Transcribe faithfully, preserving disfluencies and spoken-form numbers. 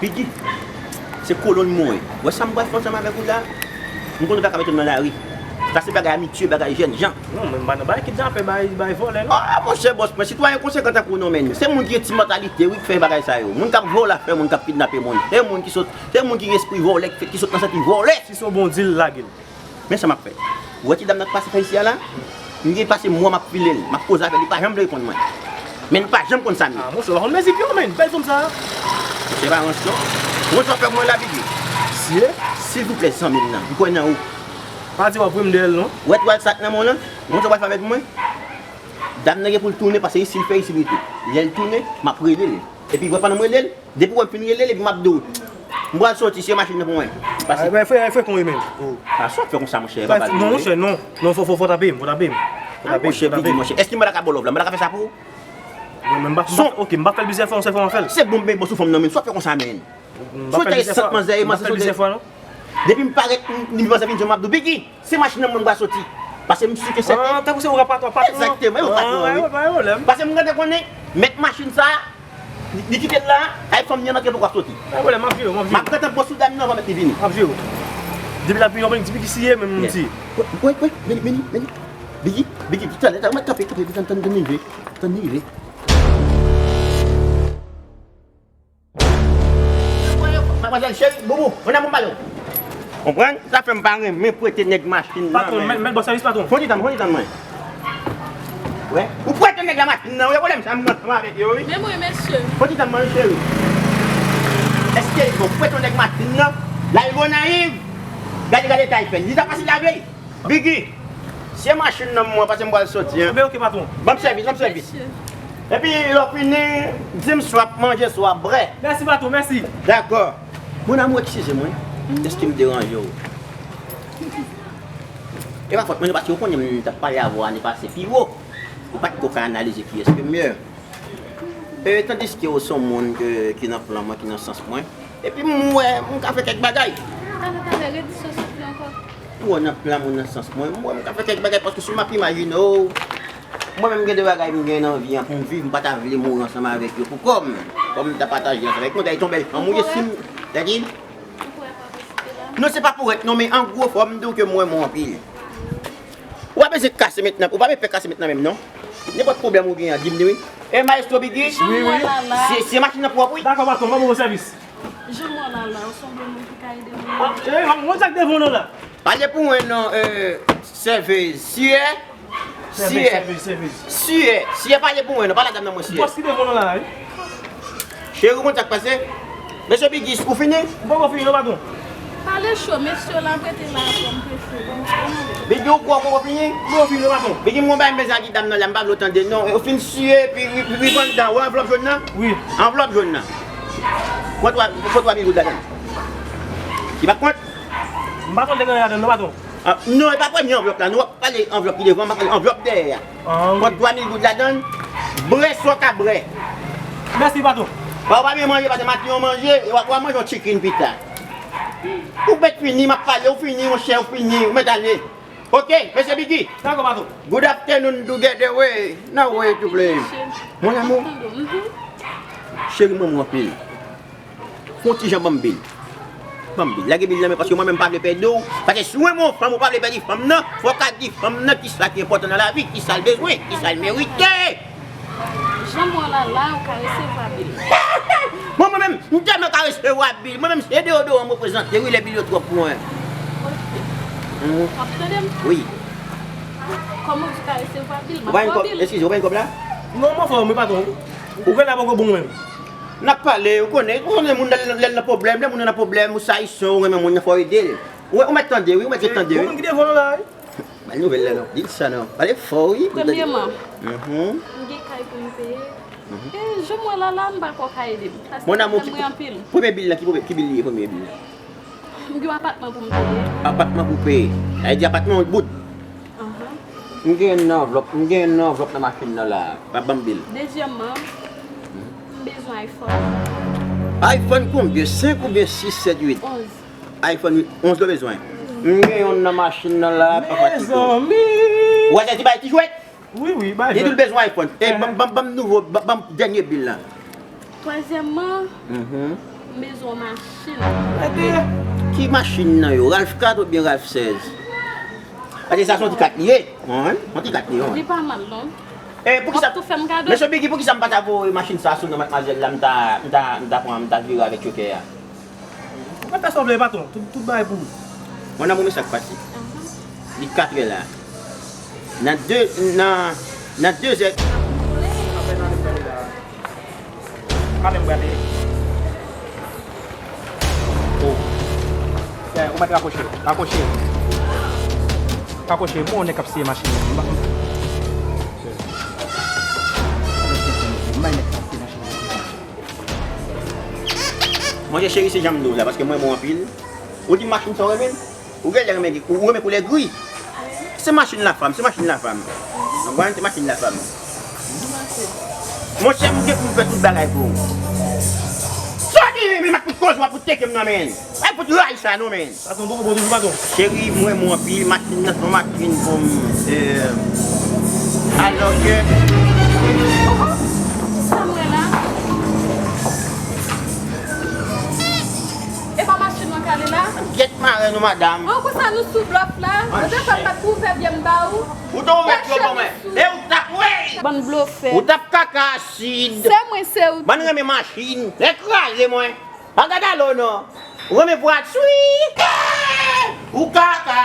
Biggie, se kolonn mwen. Wè sa m pral fè ansanm avèk ou la? M konnen ou pa ka mete m nan lari. Sa se bagay amitye, bagay jènjan. Non, men m pa nan bagay kidnape, bay, bay vòlè, non. Ah, monchè, bòs mwen, sitwayen konsekan tankou w non, men. Se moun ki gen ti mantalite, wi, ki fè bagay sa yo. Moun k ap vòlè afè moun, k ap kidnape moun. Se moun ki sot, se moun ki gen espri vòlè, ki fè, ki sot nan santi vòlè. Si se yon bon dil, lage l. Men sa m ap fè. Ou wè ti dam nan k pase fè isi a la? M gen pase mwa m ap file l, m ap koze avè l, li pa janm vle reponn mwen. Men li pa janm konn sa m ye. Ah, monchè, w pa konn mezi pye w, men, bèl fanm sa a. Monchè, pa ranch non. Ou konn sa w fè pou mwen la, Biggie? Siye? Silvouplè, zanmi m nan, m kwè nan ou. Pa di w ap voye m dèyè l, non. Ou wè twal sa k nan men w lan? Ou konn sa w pral fè avèk mwen? Dam nan gen pou l tounen, paske isi l fè, isi l rete. Lè l tounen, m ap rele l. Epi, wè, pandan m rele l, depi w wè m fin rele l, epi m ap di w, m pral soti, siye machin nan pou mwen. Pase. Ay, bay frè, ay frè kon wi menm. Oh. Ah, sa w ap fè konsa, monchè, e pa bal. Non, monchè, non. Non, fò, fò, fò tape m, fò tape m. Fò tape m, monchè, fò tape m. Biggie, monchè. Èske m pa ta ka ba w lòv la? M pa ta ka fè sa pou ou? Mwen menm, m pa, m pa, ok, m pa fè l plizyè fwa, yon sèl fwa m ap fè l. Se bon, men bon, sou fanm nan, men. Sa w ap fè konsa, men. M pa fè l plizyè fwa. M pa fè l plizyè fwa, non. Depi m parèt, m, m panse vin di w, m ap di w, Biggie, se machin nan mwen m pral soti. Paske m si ke sèten. Ah, tankou se ou k ap patwon, patwon an. Egzakteman, e ou patwon an, wi. Ah, pa gen pwoblèm. Paske m gentan konnen, mèt machin sa a, li, li kite l la, ay fanm li an antre poko ap soti. Pa gen pwoblèm, m ap jere w, m ap jere w. M ap gentan pran sou dam nan anvan mèt li vini. M ap jere w. Depi l ap vini, w ap di Biggie siye, men m siye. Wè, wè, wè, vini, vini, vini. Biggie, Biggie, talè, talè, mwen kanpe, kanpe, tann, tann, tann li rive. Tann li rive. Madmwazèl, cheri, boubou, mon amour, m pale w. Konprann? Sa fè m pa renmen prete nèg machin nan. Patwon, men, mèt, mèt bò sèvis, patwon. Fon ti tann, fon ti tann mwen. Wè. Ou prete nèg la machin nan, wi, pwoblèm sa, m ansanm avèk yo, wi. Men mwen, mesye. Fon ti tann mwen, cheri. Èske, bon, ou prete nèg machin nan, Larigonayiv, gade, gade, tay fè. Li ta fasil lave. Biggie, siye machin nan mwen, paske m pral soti, en. Enben, ok, patwon. Ban m sèvis, ban m sèvis. Epi, lè w fini, di m sa w ap manje, sa w ap bwè. Mèsi, patwon, mèsi. Dakò. Mon amour, eskize mwen. Èske m deranje w? E pa fòt mwen, non, paske ou konnen m t ap pale avè w ane pase pi wo. Ou pa t ko ka analize kiyès ke m ye. E, tandiske ou se yon moun ke, ki nan plan mwen, ki nan sans mwen. Epi m wè, m ka fè kèk bagay. Talè, talè, redi sa w sot li ankò. M wè w nan plan mwen, nan sans mwen. M wè m ka fè kèk bagay paske si m ap imajine w, mwen menm gen de bagay m gen nan vi an pou m viv, m pa ta vle mouri ansanm avèk yo pou kò m. Kòm m ta pataje ansanm avèk mwen, ta yon bèl fanm ou ye si m, tande? Ou kwè pa posib la? Non, se pa pou rèt non, men an gwo fò m di w ke m renmen w anpil. Ou pa bezwen kase mentnan, ou pa bezwen pè kase mentnan menm non. Nenpòt pwoblèm ou gen an, di m li wi. E Maestro Biggie? Wi, wi. Siye, siye machin nan pou w wi. Dakò, patwon, m ap ba w sèvis. Jan mwen la la, ou sanble moun ki ka ede moun. Ah, eh, mwen sa k devan w la. Pale pou mwen non, euh, sèvez. Siye. Sèvez, siye. Sèvez, sèvez. Siye. Siye, pale pou mwen non, pale a dam nan mwen siye. Bòs ki devan w la, wi. Cheri, ou konn sa k pase? Mesye Biggie, ou fini? M poko fini non, patwon. Pale cho, mesye la ap rete la ankò, m prese. Biggie, ou kwè ou poko fini? M poko fini non, patwon. Biggie, m gon bagay m bezwen di dam nan la, m pa vle w tande non. Ou fin siye, epi ri-, ri-, ribann dan, ou wè anvlòp jòn nan? Wi. Anvlòp jòn nan. Pran twa, pran twa mil goud ladan l. Li pa kont? M pa konn te gen ladan non, patwon. Ah, non, e pa premye anvlòp la, non, w ap pale anvlòp ki devan, m ap pale anvlòp dèyè a. Ah, wi. Pran twa mil goud ladan l, bwè sa w ka bwè. Mèsi, patwon. Bon, ou pa byen manje, paske maten w manje, e w ap, w ap manje yon chicken pita. Ou mèt fini, m ap pale, ou fini, monchè, ou fini, ou mèt ale. Ok, mesye Biggie. Dakò, patwon. Good afternoon together, we. No way to play. Mon amour. Mhm. Cheri, m renmen w anpil. Fon ti jan ban m bil. Ban m bil. Lage bil nan men, paske mwen menm m pa vle pèdi w. Paske si w renmen yon fanm, ou pa vle pèdi fanm nan, fò w ka di fanm nan kisa ki enpòtan nan lavi, kisa l bezwen, kisa l merite. Jan mwen la la, ou ka resevwa bil. Bon, mwen menm, m tèlman ka resevwa bil. Mwen menm, se deyodoran m reprezante, wi, lè bil yo twòp pou mwen. Ok. Mhm. W ap tande m? Wi. Kòman w di w ka resevwa bil? M ap ba w bil. Eskize, ou pa gen kòb la? Non, m anfòm, wi, patwon. Ou gen la poko bon menm. N ap pale, ou konnen, ou konnen moun lè, lè l nan pwoblèm, lè moun nan nan pwoblèm, ou se ayisyen, ou renmen moun nan, fò w ede l. Ou, ou mèt tande, wi, ou mèt ret tande, wi. Bon, moun ki devan w la, wi. Ba l nouvèl la, non. Di l sa, non. Pale fò, wi. Premyèman, mhm, m gen kay pou m peye. Mhm. E, jan mwen la la, m pa kwè w ka ede m. Paske m renmen w anpil. Premye bil la, ki premye, ki bil li ye, premye bil la? M gen yon apatman pou m peye. Apatman pou peye. Sa vle di apatman yon bout. Ahan. M gen youn nan anvlòp, m gen youn nan anvlòp nan machin nan la. Pa ban m bil. Dezyèmman, m bezwen iPhone. iPhone konbyen? Senk oubyen sis, sèt, uit? Onz. iPhone uit, onz ou bezwen? M gen youn nan machin nan la, pa fatige w. Mezanmi! Ou wè sa ti bay ti jwèt? Wi, wi, bay jwèt. Li di l bezwen iPhone. E, ban, ban, ban m nouvo, ban, ban m dènye bil la. Twazyèmman, m bezwen yon machin. Ki machin nan yo? Ralph kat oubyen Ralph sèz? Paske sa se yon ti kat li ye. Wi, yon ti kat li ye. Li pa mal non. E, poukisa, w ap tou fè m kado? Mesye Biggy, poukisa m pa ta voye machin sa sou non madmwazèl la, m ta, m ta, m ta pran, m ta vire avèk chofè a? Ou mèt fè sa w vle, patwon. Tout, tout bagay pou ou. Mon amour, men sa k pase. Li katrè la. Nan de, nan, nan dezè. Pa menm gade. Oh. Ou mèt rakwoche. Rakwoche. Rakwoche. Bon, nèg k ap siye machin nan. Monchè cheri, se jan m di w la, paske m renmen w anpil. Ou di m machin sa w renmen? Ou genlè renmen, ou renmen koulè gri. Se machin la fanm, se machin la fanm. Ou konprann? Se machin la fanm. Monchè, m gen pou m fè tout bagay pou ou. Sa w di, men, men, m ap fout koze, w ap fout teke m nan, men. Ay, fout rayi sa, non, men. Patwon, poko bon toujou, patwon. Cheri, m renmen w anpil, machin nan se yon machin pou m, euh, alò ke. Oh, oh, sa m wè la? E pa machin nan k ale la? Gyèt maren nou, madanm. An, konsa nou sou blòf la? An, mwen te fè m mèt pou ouvè byen m ba ou. Ou te ouvè byen ban mwen. E ou t ap, wi! Bann blofè. Ou t ap kaka asid. Se mwen, se ou. Bann renmen machin. Ekraze mwen. Pa gad alo non. Ou renmen vwati. Ou kaka.